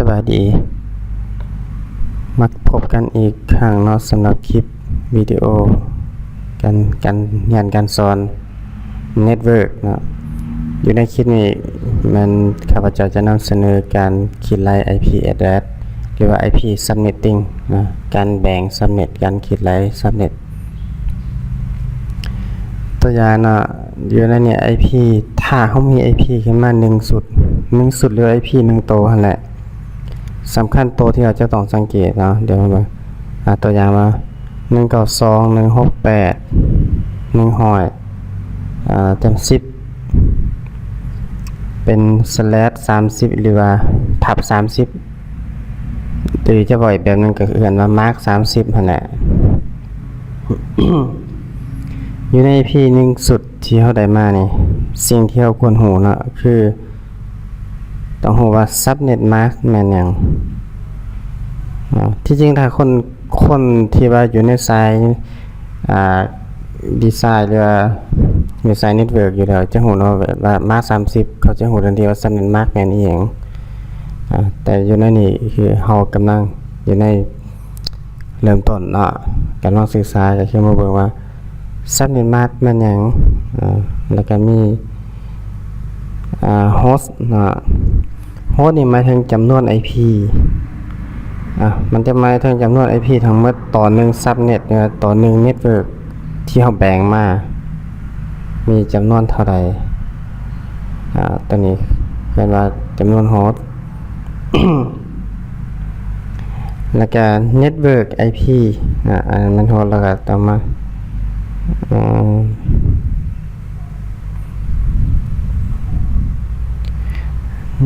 ສະບາຍດີ ມາພົບກັນອີກຄັ້ງເນາະ ສຳລັບຄລິບວິດີໂອການ ການຮຽນການສອນເນັດເວີກເນາະ. ຢູ່ໃນຄລິບນີ້ແມ່ນຂ້າພະເຈົ້າຈະນຳສະເໜີການຄິດໄລ່ໄອພີແອັດເດຣສ ຫຼືວ່າໄອພີຊັບເນັດຕິງເນາະ, ການແບ່ງຊັບເນັດ ການຄິດໄລ່ຊັບເນັດ. ຕົວຢ່າງເນາະ ຢູ່ໃນນີ້ໄອພີ ຖ້າເຮົາມີໄອພີຂຶ້ນມາໜຶ່ງຊຸດ ໜຶ່ງຊຸດ ຫຼືໄອພີໜຶ່ງໂຕຫັ້ນແຫຼະ ສຳຄັນໂຕທີ່ເຮົາຈະຕ້ອງສັງເກດເນາະ. ດຽວເຮົາເບິ່ງ ອາ ຕົວຢ່າງວ່າ ໜຶ່ງເກົ້າສອງ ໜຶ່ງຫົກແປດ ໜຶ່ງຮ້ອຍ ອາ ແຕ້ມສິບ ເປັນສະແລັດສາມສິບ ຫຼືວ່າທັບສາມສິບ ຫຼືຈະເວົ້າອີກແບບໜຶ່ງກໍເອີ້ນວ່າມາກສາມສິບຫັ້ນແຫຼະ. ຢູ່ໃນໄອພີໜຶ່ງຊຸດທີ່ເຮົາໄດ້ມານີ້ ສິ່ງທີ່ເຮົາຄວນຮູ້ເນາະ ຄືຕ້ອງຮູ້ວ່າຊັບເນັດມາກແມ່ນຫຍັງ. ອາ ທີ່ຈິງຖ້າຄົນ ຄົນທີ່ວ່າຢູ່ໃນສາຍ ອາ ດີໄຊ ຫຼືວ່າຢູ່ສາຍເນັດເວີກຢູ່ແລ້ວ ຈະຮູ້ເນາະ ແບບວ່າມາກສາມສິບ ເຂົາຈະຮູ້ທັນທີວ່າຊັບເນັດມາກແມ່ນອີ່ຫຍັງ. ອາ ແຕ່ຢູ່ໃນນີ້ຄືເຮົາກຳລັງຢູ່ໃນເລີ່ມຕົ້ນເນາະ ກຳລັງສຶກສາ ກໍຄືມາເບິ່ງວ່າຊັບເນັດມາກແມ່ນຫຍັງ. ອາ ແລ້ວກໍມີ ອາ ໂຮສເນາະ ໂຮສນີ້ໝາຍເຖິງຈຳນວນໄອພີ ອາ ມັນຈະໝາຍເຖິງຈຳນວນໄອພີທັງໝົດຕໍ່ໜຶ່ງຊັບເນັດ ຫຼືຕໍ່ໜຶ່ງເນັດເວີກທີ່ເຮົາແບ່ງມາ ມີຈຳນວນເທົ່າໃດ. ອາ ຕົວນີ້ເອີ້ນວ່າຈຳນວນໂຮສ ແລ້ວກະເນັດເວີກໄອພີ ອາ ອັນນັ້ນແມ່ນໂຮສ ແລ້ວກະຕໍ່ມາ ເອີ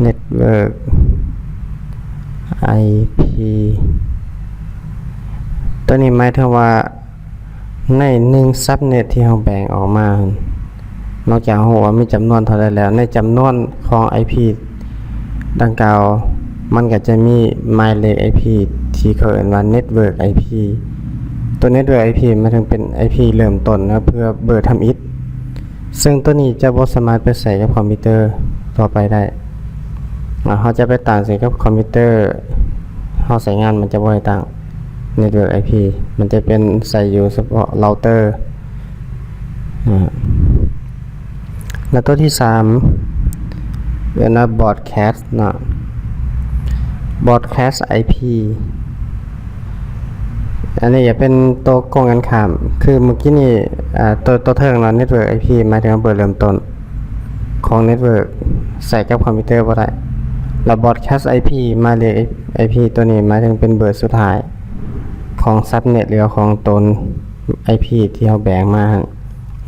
ເນັດເວີກໄອພີ ຕົວນີ້ໝາຍເຖິງວ່າ ໃນໜຶ່ງຊັບເນັດທີ່ເຮົາແບ່ງອອກມາຫັ້ນ ນອກຈາກເຮົາຮູ້ວ່າມີຈຳນວນເທົ່າໃດແລ້ວ ໃນຈຳນວນຂອງໄອພີດັ່ງກ່າວ ມັນກໍຈະມີໝາຍເລກໄອພີທີ່ເຂົາເອີ້ນວ່າເນັດເວີກໄອພີ. ຕົວເນັດເວີກໄອພີໝາຍເຖິງເປັນໄອພີເລີ່ມຕົ້ນເນາະ ເພື່ອເບີທຳອິດ ເຊິ່ງຕົວນີ້ຈະບໍ່ສາມາດໄປໃຊ້ກັບຄອມພິວເຕີທົ່ວໄປໄດ້. ອາ ເຮົາຈະໄປຕັ້ງໃສ່ກັບຄອມພິວເຕີ ເຮົາໃຊ້ງານມັນຈະບໍ່ໃຫ້ຕັ້ງເນັດເວີກໄອພີ ມັນຈະເປັນໃຊ້ຢູ່ສະເພາະເຣົາເຕີ. ອາ ແລ້ວຕົວທີສາມ ເອີ້ນວ່າບຣອດຄາສເນາະ ບຣອດຄາສໄອພີ ອັນນີ້ຈະເປັນໂຕກົງກັນຂ້າມ ຄືມື້ກີ້ນີ້ ອາ ໂຕ ໂຕເທິງເນາະ ເນັດເວີກໄອພີ ໝາຍເຖິງວ່າເບີເລີ່ມຕົ້ນຂອງເນັດເວີກ ໃຊ້ກັບຄອມພິວເຕີບໍ່ໄດ້ ແລ້ວບຣອດຄາສໄອພີ ໝາຍເລກໄອພີໂຕນີ້ ໝາຍເຖິງເປັນເບີສຸດທ້າຍຂອງຊັບເນັດ ຫຼືວ່າຂອງໂຕນໄອພີທີ່ເຮົາແບ່ງມາຫັ້ນ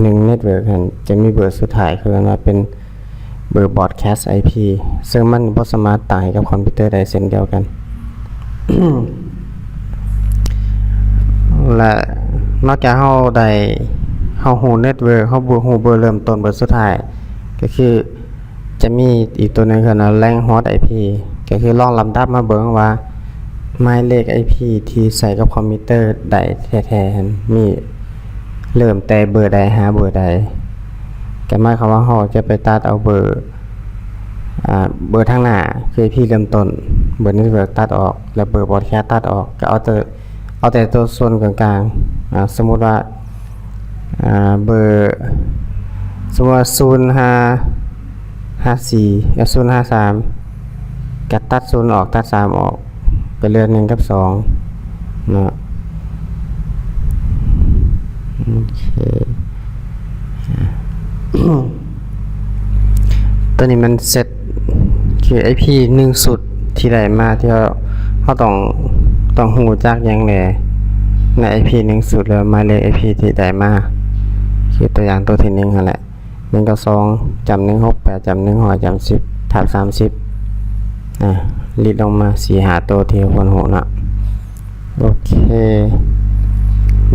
ໜຶ່ງເນັດເວີກຫັ້ນຈະມີເບີສຸດທ້າຍ ຄືວ່າເປັນ ເບີບຣອດຄາສໄອພີ ເຊິ່ງມັນບໍ່ສາມາດຕັ້ງໃຫ້ກັບຄອມພິວເຕີໄດ້ເຊັ່ນດຽວກັນ ແລະ ນອກຈາກເຮົາໄດ້ ເຮົາຮູ້ເນັດເວີກ ເຮົາຮູ້ເບີເລີ່ມຕົ້ນເບີສຸດທ້າຍ ກໍຄືຈະມີອີກຕົວໜຶ່ງຄືວ່າແຣງໂຮສໄອພີ ກໍຄືລອງລຳດັບມາເບິ່ງວ່າ ໝາຍເລກໄອພີທີ່ໃຊ້ກັບຄອມພິວເຕີໄດ້ແທ້ໆຫັ້ນ ມີເລີ່ມແຕ່ເບີໃດຫາເບີໃດ ກໍໝາຍຄວາມວ່າເຮົາຈະໄປຕັດເອົາເບີ ອາ ເບີທາງໜ້າ ຄືໄອພີເລີ່ມຕົ້ນ ເບີເນັດເວີກຕັດອອກ ແລ້ວເບີບຣອດຄາສຕັດອອກ ກໍເອົາແຕ່ ເອົາແຕ່ຕົວສ່ວນກາງໆ ອາ ສົມມຸດວ່າ ອາ ເບີ ສົມມຸດວ່າ ສູນ ຫາ ຫາ ສີ່ ເອີ ສູນ ຫາ ສາມ ກໍຕັດ ສູນ ອອກ ຕັດ ສາມ ອອກ ກໍເຫຼືອ ໜຶ່ງ ກັບ ສອງ ເນາະ. ໂອເຄ ຕົວນີ້ມັນເຊັດ ຄືໄອພີໜຶ່ງຊຸດທີ່ໄດ້ມາ ທີ່ເຮົາ ເຮົາຕ້ອງ ຕ້ອງຮູ້ຈັກຫຍັງແດ່ໃນໄອພີໜຶ່ງຊຸດ ແລ້ວໝາຍເລກໄອພີທີ່ໄດ້ມາ ຄືຕົວຢ່າງຕົວທີໜຶ່ງຫັ້ນແຫຼະ ໜຶ່ງເກົ້າສອງ ຈ້ຳ ໜຶ່ງຫົກແປດ ຈ້ຳ ໜຶ່ງຮ້ອຍ ຈ້ຳ ສິບ ທັບ ສາມສິບ ອາ ລິດລົງມາສີ່ຫ້າໂຕທີ່ເຮົາຄວນຮູ້ເນາະ. ໂອເຄ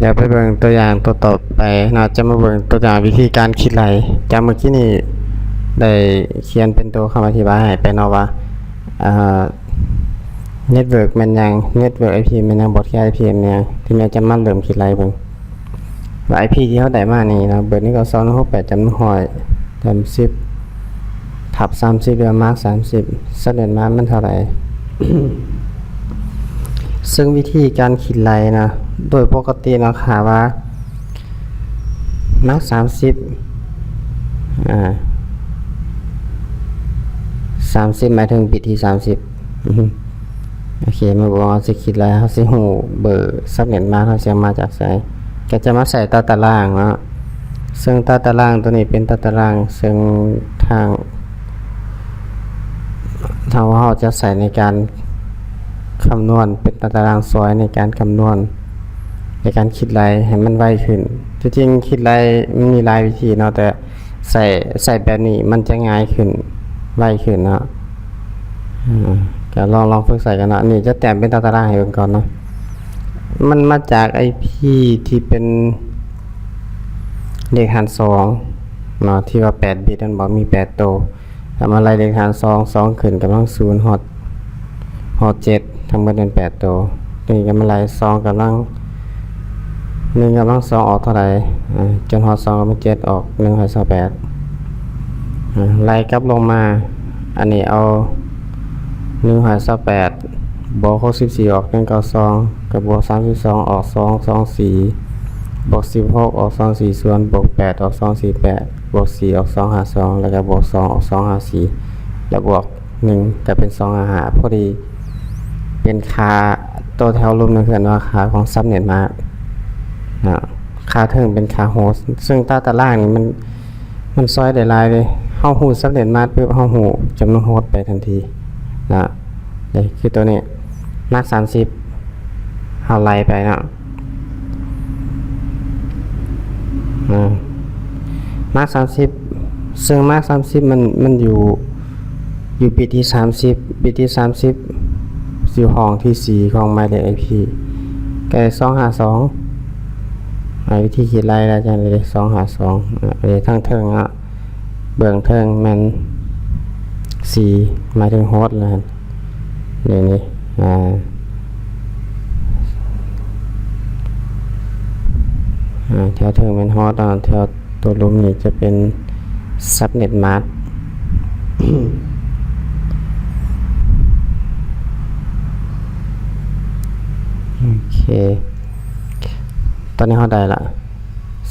ດຽວໄປເບິ່ງຕົວຢ່າງຕົວຕໍ່ໄປເນາະ ຈະມາເບິ່ງຕົວຢ່າງວິທີການຄິດໄລ່ ຈາກເມື່ອກີ້ນີ້ໄດ້ຂຽນເປັນຕົວຄຳອະທິບາຍໃຫ້ໄປເນາະວ່າ ເອີ ເນັດເວີກແມ່ນຫຍັງ ເນັດເວີກໄອພີແມ່ນຫຍັງ ບຣອດຄາສໄອພີແມ່ນຫຍັງ. ທີນີ້ຈະມາເລີ່ມຄິດໄລ່ເບິ່ງວ່າໄອພີທີ່ເຮົາໄດ້ມານີ້ເນາະ ເບີໜຶ່ງເກົ້າສອງ ໜຶ່ງຫົກແປດ ຈ້ຳ ໜຶ່ງຮ້ອຍ ຈ້ຳ ສິບ ທັບ ສາມສິບ ຫຼືວ່າມາກ ສາມສິບ ຊັບເນັດມາກມັນເທົ່າໃດ. ເຊິ່ງວິທີການຄິດໄລ່ນະ ໂດຍປົກກະຕິເນາະ ຖ້າວ່າມາກສາມສິບ ອ່າ ສາມສິບໝາຍເຖິງບິດທີສາມສິບ. ໂອເຄ ມາເບິ່ງວ່າເຮົາຊິຄິດໄລ່ ເຮົາຊິຮູ້ເບີຊັບເນັດມາສ ເຮົາຊິເອົາມາຈາກໃສ ກໍຈະມາໃສ່ຕາຕະລາງເນາະ. ເຊິ່ງຕາຕະລາງໂຕນີ້ເປັນຕາຕະລາງເຊິ່ງທາງ ຖ້າວ່າເຮົາຈະໃຊ້ໃນການຄຳນວນ ເປັນຕາຕະລາງຊອຍໃນການຄຳນວນ ໃນການຄິດໄລ່ໃຫ້ມັນໄວຂຶ້ນ. ທີ່ຈິງຄິດໄລ່ມັນມີຫຼາຍວິທີເນາະ ແຕ່ໃຊ້ ໃຊ້ແບບນີ້ມັນຈະງ່າຍຂຶ້ນ ໄວຂຶ້ນເນາະ. ອາ ກໍລອງ ລອງຝຶກໃຊ້ກັນເນາະ. ອັນນີ້ຈະແຕ້ມເປັນຕາຕະລາງໃຫ້ເບິ່ງກ່ອນເນາະ. ມັນມາຈາກໄອພີທີ່ເປັນເລກຫານສອງເນາະ ທີ່ວ່າແປດບິດນັ້ນບໍ ມີແປດໂຕ. ເອົາມາໄລ່ເລກຫານສອງ ສອງຂຶ້ນກຳລັງສູນຮອດ ຮອດເຈັດ ທັງໝົດແມ່ນແປດໂຕ. ນີ້ກໍມາໄລ່ສອງກຳລັງ ໜຶ່ງກຳລັງສອງອອກເທົ່າໃດ ອ່າ ຈົນຮອດສອງກຳລັງເຈັດອອກໜຶ່ງຮ້ອຍຊາວແປດ ອ່າ ໄລ່ກັບລົງມາ ອັນນີ້ເອົາໜຶ່ງຮ້ອຍຊາວແປດ ບວກຫົກສິບສີ່ອອກໜຶ່ງເກົ້າສອງ ກໍບວກສາມສິບສອງອອກສອງສອງສີ່ ບວກສິບຫົກອອກສອງສີ່ສ່ວນ ບວກແປດອອກສອງສີ່ແປດ ບວກສີ່ອອກສອງຫ້າສອງ ແລ້ວກໍບວກສອງອອກສອງຫ້າສີ່ ແລ້ວບວກ ໜຶ່ງ ກໍເປັນສອງຫ້າຫ້າ ພໍດີເປັນຄ່າໂຕແຖວລົມນະ ເອີ້ນວ່າຄ່າຂອງຊັບເນັດມາສເນາະ. ຄ່າເທິງເປັນຄ່າໂຮສ ເຊິ່ງຕາຕະລາງນີ້ມັນ ມັນຊອຍໄດ້ຫຼາຍເດ້. ເຮົາຮູ້ຊັບເນັດມາສປຶບ ເຮົາຮູ້ຈຳນວນໂຮສໄປທັນທີເນາະ. ນີ້ຄືໂຕນີ້ ມາສາມສິບ ເຮົາໄລ່ໄປເນາະ. ອາ ມາສາມສິບ ເຊິ່ງມາສາມສິບມັນ ມັນຢູ່ ຢູ່ບິດທີສາມສິບ ບິດທີສາມສິບ ຢູ່ຫ້ອງທີສີ່ຂອງໝາຍເລກໄອພີ ກໍໄດ້ສອງຫ້າສອງ. ອາ ວິທີຄິດໄລ່ລະຈັ່ງໃດ ສອງຫ້າສອງ ອາ ອັນນີ້ທາງເທິງເນາະ ເບື້ອງເທິງແມ່ນສີ່ ໝາຍເຖິງໂຮສລະ. ນີ້ ນີ້ ອາ ອາ ແຖວເທິງແມ່ນໂຮສ ແຖວໂຕລຸ່ມນີ້ຈະເປັນຊັບເນັດມາສ. ໂອເຄ ຕອນນີ້ເຮົາໄດ້ລະ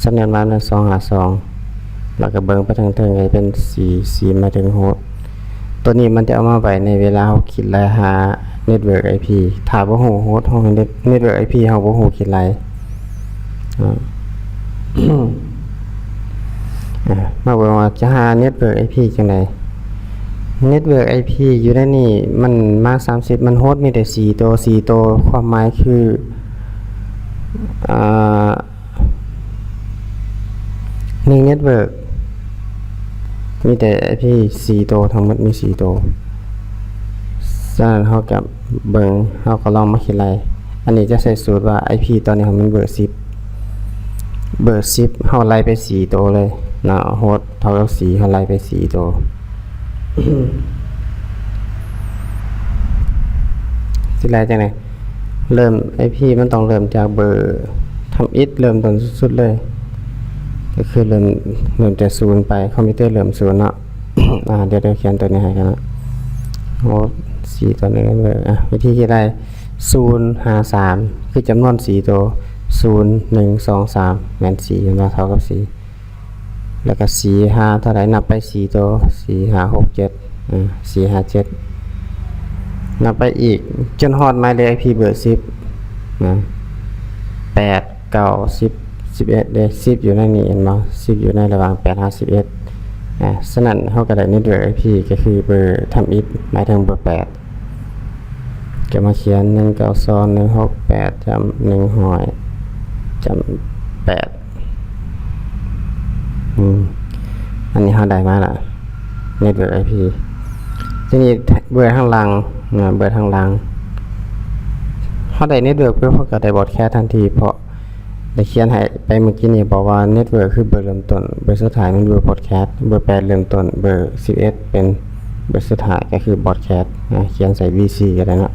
ຊັບເນັດມາສແມ່ນສອງຫ້າສອງ ແລ້ວກໍເບິ່ງໄປທາງເທິງກໍຈະເປັນສີ່ ສີ່ໝາຍເຖິງໂຮສ. ໂຕນີ້ມັນຈະເອົາມາໄວ້ໃນເວລາເຮົາຄິດໄລ່ຫາເນັດເວີກໄອພີ. ຖ້າບໍ່ຮູ້ໂຮສຂອງເນັດ ເນັດເວີກໄອພີ ເຮົາບໍ່ຮູ້ຄິດໄລ່. ອາ ມາເບິ່ງວ່າຈະຫາເນັດເວີກໄອພີຈັ່ງໃດ. ເນັດເວີກໄອພີຢູ່ໃນນີ້ ມັນມາສາມສິບ ມັນໂຮສມີແຕ່ສີ່ໂຕ ສີ່ໂຕ ຄວາມໝາຍຄື ອາ ໜຶ່ງເນັດເວີກມີແຕ່ໄອພີສີ່ໂຕ ທັງໝົດມີສີ່ໂຕ. ສະນັ້ນເຮົາກໍເບິ່ງ ເຮົາກໍລອງມາຄິດໄລ່. ອັນນີ້ຈະໃຊ້ສູດວ່າໄອພີຕອນນີ້ມັນເບີສິບ ເບີສິບ ເຮົາໄລ່ໄປສີ່ໂຕເລີຍເນາະ ໂຮສເທົ່າກັບສີ່ ເຮົາໄລ່ໄປສີ່ໂຕ. ຊິໄລ່ຈັ່ງໃດ? ເລີ່ມ ໄອພີມັນຕ້ອງເລີ່ມຈາກເບີທຳອິດ ເລີ່ມຕົ້ນສຸດໆເລີຍ ກໍຄືເລີ່ມ ເລີ່ມແຕ່ສູນໄປ ຄອມພິວເຕີເລີ່ມສູນເນາະ. ອາ ດຽວ ດຽວຂຽນຕົວນີ້ໃຫ້ກັນເນາະ. ໂອ້ ສີ່ຕົວນີ້ເລີຍ. ອາ ວິທີທີ່ໄລ່ ສູນຫາສາມ ຄືຈຳນວນສີ່ໂຕ ສູນ ໜຶ່ງ ສອງ ສາມ ແມ່ນສີ່ ເຫັນບໍ່? ເທົ່າກັບສີ່ ແລ້ວກໍສີ່ຫາເທົ່າໃດ? ນັບໄປສີ່ໂຕ ສີ່ ຫ້າ ຫົກ ເຈັດ ອາ ສີ່ ຫ້າ ເຈັດ ນັບໄປອີກຈົນຮອດໝາຍເລກໄອພີເບີສິບນະ ແປດ ເກົ້າ ສິບ ສິບເອັດເດ້ ສິບຢູ່ໃນນີ້ເຫັນບໍ່? ສິບຢູ່ໃນລະຫວ່າງແປດຫາສິບເອັດ. ອາ ສະນັ້ນເຮົາກໍໄດ້ເນັດເວີກໄອພີ ກໍຄືເບີທຳອິດ ໝາຍເຖິງເບີແປດ ກໍມາຂຽນ ໜຶ່ງ ເກົ້າ ສອງ ໜຶ່ງ ຫົກ ແປດ ຈ້ຳ ໜຶ່ງ ຫ້ອຍ ຈ້ຳ ແປດ. ອືມ ອັນນີ້ເຮົາໄດ້ມາລະ ເນັດເວີກໄອພີ. ທີນີ້ເບີທາງຫຼັງນະ ເບີທາງຫຼັງ ເຮົາໄດ້ເນັດເວີກປຶບ ເຮົາກໍໄດ້ບຣອດແຄສທັນທີ ເພາະໄດ້ຂຽນໃຫ້ໄປເມື່ອກີ້ນີ້ ບອກວ່າເນັດເວີກຄືເບີເລີ່ມຕົ້ນ ເບີສຸດທ້າຍແມ່ນເບີບຣອດແຄສ ເບີແປດເລີ່ມຕົ້ນ ເບີສິບເອັດເປັນເບີສຸດທ້າຍ ກໍຄືບຣອດແຄສນະ ຂຽນໃສ່ ບີ ຊີ ກໍໄດ້ເນາະ.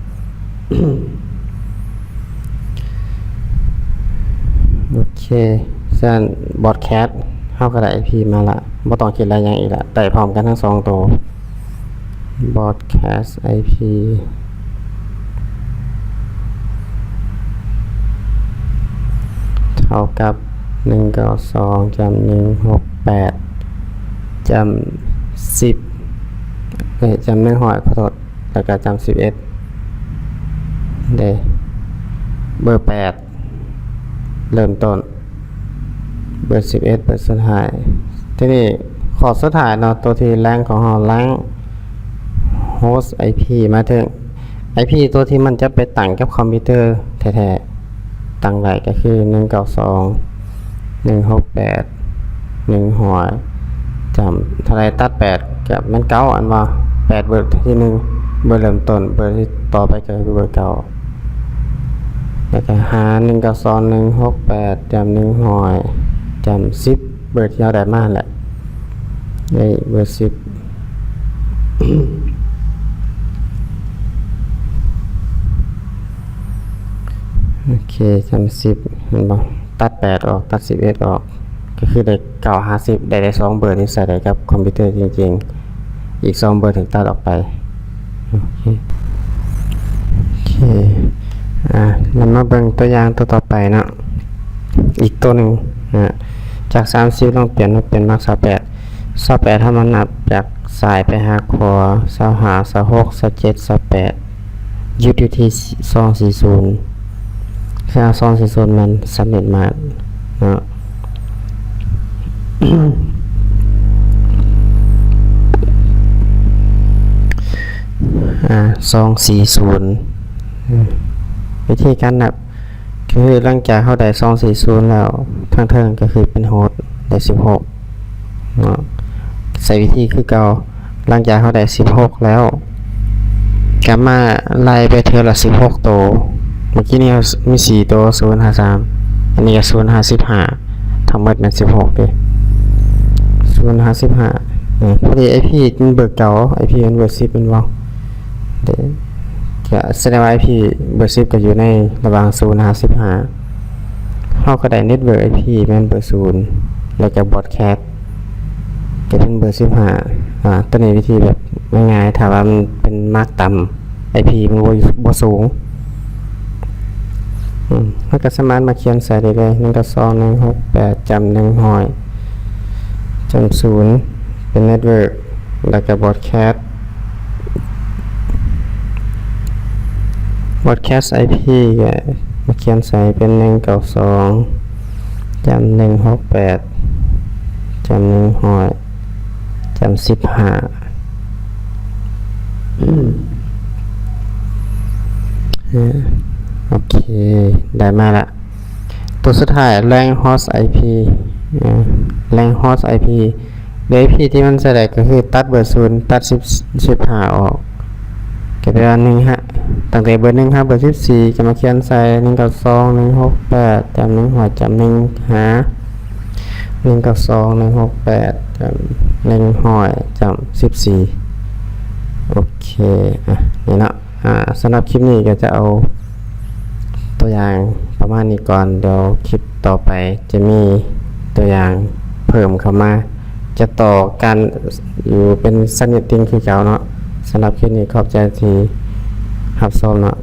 ໂອເຄ ສະນັ້ນບຣອດແຄສເຮົາກໍໄດ້ໄອພີມາລະ ບໍ່ຕ້ອງຄິດຫຼາຍຫຍັງອີກລະ ໄດ້ພ້ອມກັນທັງສອງໂຕ ບຣອດແຄສໄອພີ. ເທົ່າກັບ ໜຶ່ງເກົ້າສອງ ຈ້ຳ ໜຶ່ງຫົກແປດ ຈ້ຳ ສິບ ເອີ ຈ້ຳ ໜຶ່ງຮ້ອຍ ຂໍໂທດ ແລ້ວກໍຈ້ຳ ສິບເອັດ ເດ້ ເບີແປດ ເລີ່ມຕົ້ນ ເບີສິບເອັດ ເບີສຸດທ້າຍ. ທີນີ້ຂໍ້ສຸດທ້າຍເນາະ ຕົວທີ່ແລງຂອງເຮົາ ແລງໂຮສໄອພີ ໝາຍເຖິງໄອພີຕົວທີ່ມັນຈະໄປຕັ້ງກັບຄອມພິວເຕີແທ້ໆ ຕັ້ງໄດ້ກໍຄື ໜຶ່ງເກົ້າສອງ ໜຶ່ງຫົກແປດ ໜຶ່ງຮ້ອຍ ຈ້ຳເທົ່າໃດ ຕັດແປດ ກໍແມ່ນເກົ້າ ອັນວ່າແປດເບີທີໜຶ່ງ ເບີເລີ່ມຕົ້ນ ເບີທີ່ຕໍ່ໄປກໍຄືເບີເກົ້າ ແລ້ວກໍຫາ ໜຶ່ງເກົ້າສອງ ໜຶ່ງຫົກແປດ ຈ້ຳ ໜຶ່ງຮ້ອຍ ຈ້ຳ ສິບ ເບີທີ່ເຮົາໄດ້ມາຫັ້ນແຫຼະ ໄດ້ເບີສິບ ໂອເຄ ຈ້ຳ ສິບ ເຫັນບໍ່ ຕັດແປດອອກ ຕັດສິບເອັດອອກ ກໍຄືໄດ້ເກົ້າຫາສິບ ໄດ້ ໄດ້ສອງເບີທີ່ໃຊ້ໄດ້ກັບຄອມພິວເຕີຈິງໆ ອີກສອງເບີຖືກຕັດອອກໄປ. ໂອເຄ ໂອເຄ ອ່າ ແລ້ວມາເບິ່ງຕົວຢ່າງຕົວຕໍ່ໄປເນາະ ອີກຕົວໜຶ່ງນະ ຈາກສາມສິບລອງປ່ຽນມາເປັນ ມາຊາວແປດ ຊາວແປດ ເຮົາມານັບຈາກຊ້າຍໄປຫາຂວາ ຊາວຫ້າ ຊາວຫົກ ຊາວເຈັດ ຊາວແປດ ຢຸດຢູ່ທີ່ສອງສີ່ສູນ ຄືເອົາສອງສີ່ສູນແມ່ນສຳເລັດມາກເນາະ ອ່າ ສອງສີ່ສູນ ວິທີການນັບ ຄືຫຼັງຈາກເຮົາໄດ້ສອງສີ່ສູນແລ້ວ ທາງເທິງກໍຄືເປັນໂຮສ ໄດ້ສິບຫົກເນາະ ໃຊ້ວິທີຄືເກົ່າ ຫຼັງຈາກເຮົາໄດ້ສິບຫົກແລ້ວ ກໍມາໄລ່ໄປເທື່ອລະສິບຫົກໂຕ ເມື່ອກີ້ນີ້ເຮົາມີສີ່ໂຕ ສູນຫາສາມ ອັນນີ້ກໍສູນຫາສິບຫ້າ ທັງໝົດແມ່ນສິບຫົກເດ້ ສູນຫາສິບຫ້າ ເອີ ພໍດີໄອພີມັນເບີເກົ້າ ໄອພີມັນເບີສິບແມ່ນບໍ່? ເດ້ ກະສະແດງວ່າໄອພີເບີສິບກໍຢູ່ໃນລະຫວ່າງສູນຫາສິບຫ້າ ເຮົາກໍໄດ້ເນັດເວີກໄອພີແມ່ນເບີສູນ ແລ້ວກໍບຣອດຄາສກໍເປັນເບີສິບຫ້າ ອາ ຕົວນີ້ວິທີແບບງ່າຍໆ ຖ້າວ່າມັນເປັນມາກຕ່ຳ ໄອພີມັນບໍ່ ບໍ່ສູງ ອືມ ເຮົາກໍສາມາດມາຂຽນໃສ່ໄດ້ເລີຍ ໜຶ່ງເກົ້າສອງ ໜຶ່ງຫົກແປດ ຈ້ຳ ໜຶ່ງຮ້ອຍ ຈ້ຳ ສູນ ເປັນເນັດເວີກ ແລ້ວກໍບຣອດຄາສ ບຣອດຄາສໄອພີກໍມາຂຽນໃສ່ເປັນ ໜຶ່ງເກົ້າສອງ ຈ້ຳ ໜຶ່ງຫົກແປດ ຈ້ຳ ໜຶ່ງຮ້ອຍ ຈ້ຳ ສິບຫ້າ ໂອເຄ ໄດ້ມາລະ ຕົວສຸດທ້າຍ ແລງໂຮສໄອພີ ເອີ ແລງໂຮສໄອພີ ໂດຍໄອພີທີ່ມັນໃຊ້ໄດ້ກໍຄືຕັດເບີສູນ ຕັດສິບ ສິບຫ້າອອກ ກໍແປວ່າໜຶ່ງ ຕັ້ງແຕ່ເບີໜຶ່ງຫາເບີສິບສີ່ ກໍມາຂຽນໃສ່ ໜຶ່ງເກົ້າສອງ ໜຶ່ງຫົກແປດ ຈ້ຳ ໜຶ່ງຮ້ອຍ ຈ້ຳ ໜຶ່ງ ຫາ ໜຶ່ງເກົ້າສອງ ໜຶ່ງຫົກແປດ ຈ້ຳ ໜຶ່ງຮ້ອຍ ຈ້ຳ ສິບສີ່ ໂອເຄ ອ່ະ ນີ້ເນາະ ອ່າ ສຳລັບຄລິບນີ້ກໍຈະເອົາຕົວຢ່າງປະມານນີ້ກ່ອນ ດຽວຄລິບຕໍ່ໄປຈະມີຕົວຢ່າງເພີ່ມເຂົ້າມາ ຈະຕໍ່ກັນຢູ່ເປັນສະນິດຕິງຄືເກົ່າເນາະ. ສຳລັບຄລິບນີ້ຂອບໃຈທີ່ຮັບຊົມເນາະ.